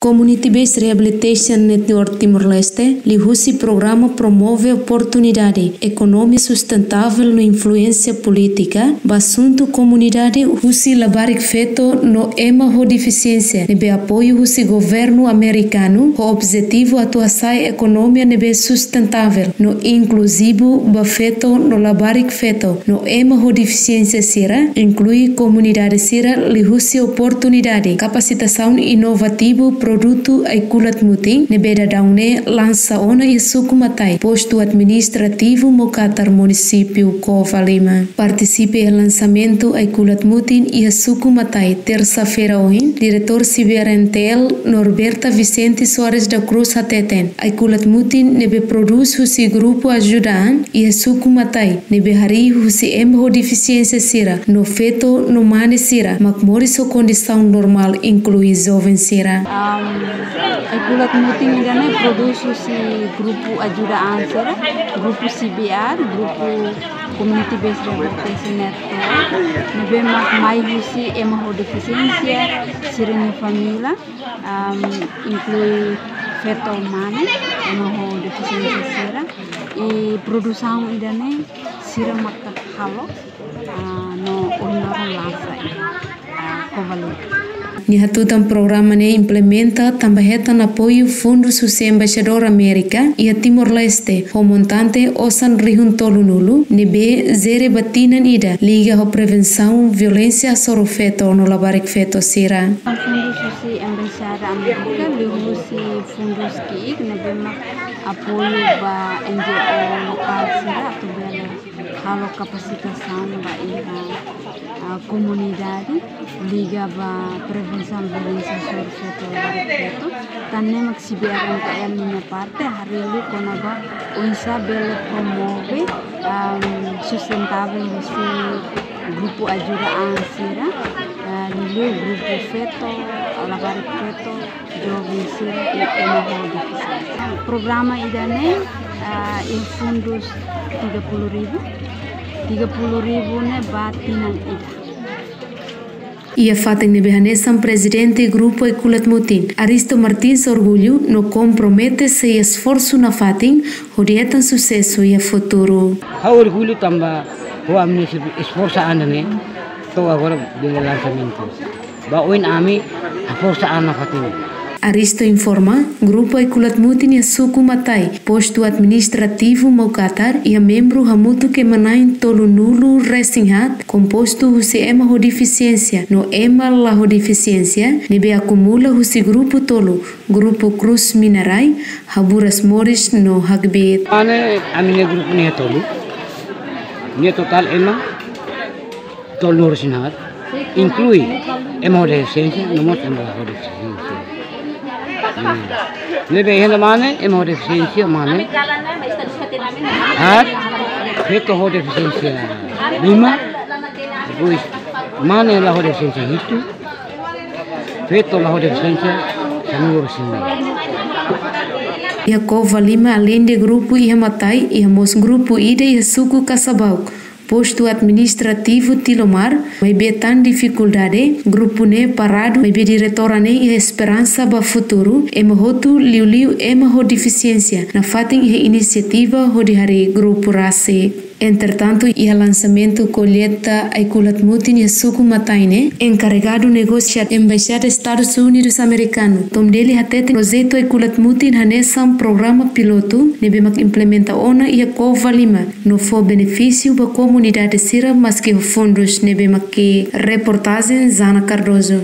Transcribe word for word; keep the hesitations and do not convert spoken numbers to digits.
Community Based Rehabilitation Network Timor-Leste, liuhusi programa promove oportunidade ekonomia sustentável no influénsia polítika ba asuntu komunidade husi labarik feto no ema ho defisiénsia, ne'ebé apoiu husi governu amerikanu, ho objetivu atu hasa'e ekonomia ne'ebé sustentável no inkluzivu ba feto no labarik feto no ema ho defisiénsia sira, inklui komunidade sira liuhusi oportunidade kapasitasaun inovativu produtu ai-kulat mutin ne'ebé daudaun ne'e lansa ona iha suku Matai, postu administrativu Maucatar, munisípiu Covalima. Partisipa iha lansamentu ai-kulat mutin iha suku Matai, tersa-feira ohin, Diretór CBRN-T L, Norberta Vicente Soares da Cruz, hateten, ai-kulat mutin ne'ebé prodús husi grupu Ajuda An iha suku Matai, ne'ebé harii husi ema ho defisiénsia sira no feto no mane sira mak moris ho kondisaun normál, inklui joven sira. Am, ai-kulat mutin ida-ne'e prodús husi grupu Ajuda An sira, grupu C B R, grupu Community Based Rehabilitation Network, ne'ebé mak mai husi ema ho defisiénsia, sira-nia família, am, inklui feto, mane, ema ho defisiénsia sira. I produsaun ida-ne'e sira maka halo, ah, no ohin loron lansa iha, ah, Covalima. Nia hatutan programa ne'e implementa tanba hetan apoiu fundus husi Embaixadór Amérika iha Timor-Leste, ho montante osan rihun tolunulu, ne'ebé jere ba tinan ida, liga ho prevensaun violénsia hasoru feto no labarik feto sira. Fundus husi Embaixada Amérika, liuhusi fundus ki'ik ne'ebé mak apoiu ba N G O lokál sira atu bele halo kapasitasaun ba iha, ah, komunidade liga ba prevensaun violénsia hasoru feto labarik feto. Tan ne'e mak CBRN-T L ninia parte harii liu kona-ba oinsá bele promove, am, sustentável husi grupu Ajuda An sira, ah, liuliu grupu feto, labarik feto, joven sira i ema ho defisiénsia. Programa ida-ne'e, ah, iha fundus tiga puluh ribu. Tiga puluh ribu ne'e ba tinan ida. Iha fatin ne'ebé hanesan, Prezidente Grupu Ai-Kulat Mutin, Aristo Martins, orgullu no kompromete sei esforsu nafatin hodi hetan susesu iha futuru. Ha'u orgullu tanba ho ami-nia esforsu ida-ne'e, to'o agora bele lansamentu. Ba oin ami haforsa an nafatin. Aristo informa, Grupu Ai-Kulat Mutin iha suku Matai, postu administrativu Maucatar, iha membru hamutuk ema na'in tolunulu-resin-haat, kompostu husi ema ho defisiénsia no ema la ho defisiénsia, ne'ebé akumula husi grupu tolu, grupu Cruz Minarai, Haburas Moris no Hakbiit. Mane, ami-nia grupu ne'e tolu. Nia totál ema tolunulu-resin-haat, inklui ema ho defisiénsia, no mós ema la ho defisiénsia. Hmm. Ne'ebé iha ne'e mane, ema ho defisiénsia mane haat, feto ho defisiénsia lima, depois mane la ho defisiénsia hitu, feto la ho defisiénsia sanulu-resin-neen. Iha Covalima, aleinde grupu iha Matai, iha mós grupu ida iha suku Kasabauk, postu administrativu Tilomar, maibé tan difikuldade, grupu ne'e paradu, maibé diretora ne'e iha esperansa ba futuru, ema hotu, liuliu ema ho defisiénsia, nafatin iha inisiativa hodi harii grupu rasik. Entretantu, iha lansamentu kolleita Ai-Kulat Mutin iha suku Matai ne'e, enkarregadu negósiu Embaixada Estadus Unidus Amerikanu, Tom Daley, hateten projetu Ai-Kulat Mutin hanesan programa pilotu ne'ebé mak implementa ona iha Covalima, no fó benefísiu ba komunidade sira maski ho fundus ne'ebé mak ki'ik. Reportajen Zana Cardoso.